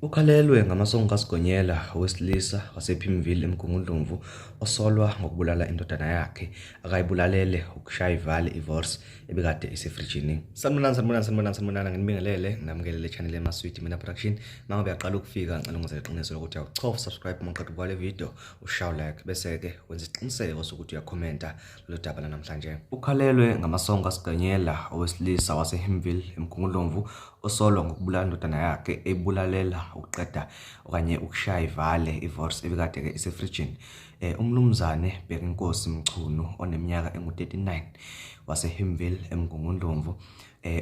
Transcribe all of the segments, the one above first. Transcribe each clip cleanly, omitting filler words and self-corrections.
Ukhalelwe ngamasongo kaSigonyela owesilisa wasePimville eMgungundlovu osolwa ngokubulala indodana yakhe akayibulalele ukushaya ivale ivorse ebikade isefrijini. Sanibonani, sanibonani, sanibonani, sanibonani, nginibingelele nginamukele le channel eMaswidi Mina Production. Mangabe uyaqala ukufika ngicela ungenzele iqiniso lokuthi awuchofa subscribe uma uqeda ukubuka le video, ushaye like bese-ke wenza isiqiniseko sokuthi uyakhomenta lolu daba lanamhlanje. Ukhalelwe ngamasongo kaSigonyela owesilisa waseHimville eMgungundlovu osolwa ngokubulala indodana yakhe ebulalela ukuqeda okanye ukushaya ivale ivorse ebikade-ke isefrijini. Umnumzane Bhekinkosi Mchunu oneminyaka engu-39 waseHimville eMgungundlovu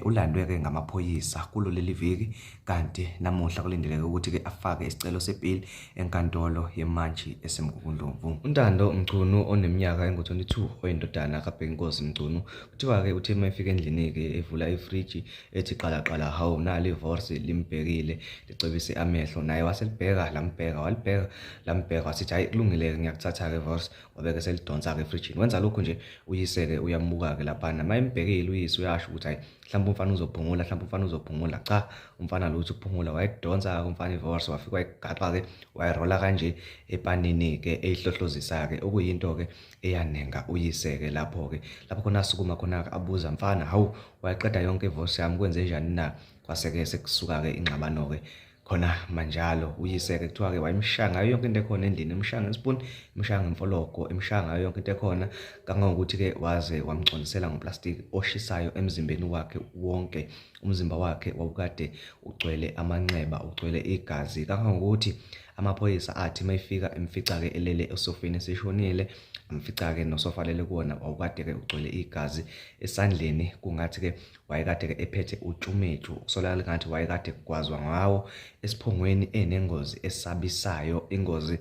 ulandwe-ke ngamaphoyisa kulo leli viki kanti namuhla kulindeleke ukuthi-ke afake isicelo sepili enkantolo yemantshi eseMgungundlovu. UNtando Mchunu oneminyaka engu-22 oyindodana kaBhekinkosi Mchunu kuthiwa-ke uthe uma efika endlini-ke evula ifriji ethi qala qala hawu nali ivorsi limbhekile licwebise amehlo naye waselibheka lambheka walibheka lambheka wasithi hayi kulungile-ke ngiyakuthatha-ke vorsi wabeke selidonsa-ke efrijini wenza lokhu nje uyise-ke uyamuka-ke laphana uma embhekile uyise uyasho ukuthi hayi mhlawumbe umfana uzophungula mhlawumbe umfana uzophungula cha umfana lutho ukuphungula wayidonsa-ke umfana ivorsi wafika wayigaxa-ke wayirola kanje epanini-ke eyihlohlozisa-ke okuyinto-ke eyanenga uyise-ke lapho-ke lapho khona asukuma khona-ke abuza mfana hawu wayiqeda yonke ivosi yami kwenze njani na kwase-ke sekusuka-ke ingxabano-ke khona manjalo uyise-ke kuthiwa-ke wayemshaya ngayo yonke into ekhona endlini emshaya ngesipuni emshaya ngemfologo emshaya ngayo yonke into ekhona kangangokuthi-ke waze wamgcolisela ngoplastiki oshisayo emzimbeni wakhe wonke umzimba wakhe wawukade ugcwele amanxeba ugcwele igazi kangangokuthi amaphoyisa athi uma efika emfica-ke elele esofeni esishonile amfica-ke nosofa alele kuwona wawukade-ke ugcwele igazi esandleni kungathi-ke wayekade-ke ephethe utshumetshu kusolakala ngathi wayekade kugwazwa ngawo esiphongweni enengozi esabisayo ingozi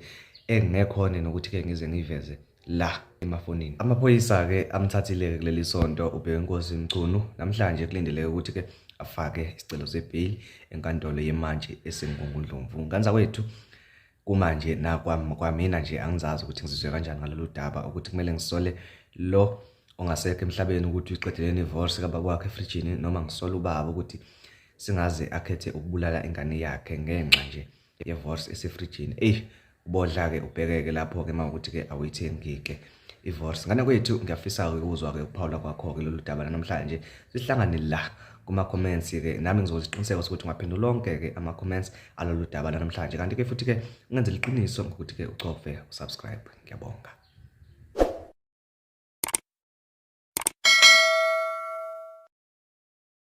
engekhona nokuthi-ke ngize ngiyiveze la emafonini. Amaphoyisa-ke amthathile-ke kuleli sonto uBhekinkosi Mchunu namhlanje kulindeleke ukuthi-ke afake isicelo sebheyili enkantolo yemantshi eseMgungundlovu. Nganza kwethu kumanje nakwamina nje angizazi ukuthi ngizizwe kanjani ngalolu daba ukuthi kumele ngisole lo ongasekho emhlabeni ukuthi uyiqedeleni ivorse kababa wakhe efrijini noma ngisole ubaba ukuthi singaze akhethe ukubulala ingane yakhe ngenxa nje ye-wors esefrijini. Eyi ubodla-ke ubheke-ke lapho-ke uma ukuthi-ke awuyithengi-ke i-wors. Ngane kwethu ngiyafisa-ke ukuzwa-ke ukuphawula kwakho-ke lolu daba namhlanje. Sihlangane la kuma-comments-ke nami ngizoziqiniseka ukuthi ungaphendula onke-ke ama-comments alolu daba namhlanje. Kanti-ke futhi-ke ungenzela iqiniso ngokuthi-ke ucofe usubscribe. Ngiyabonga.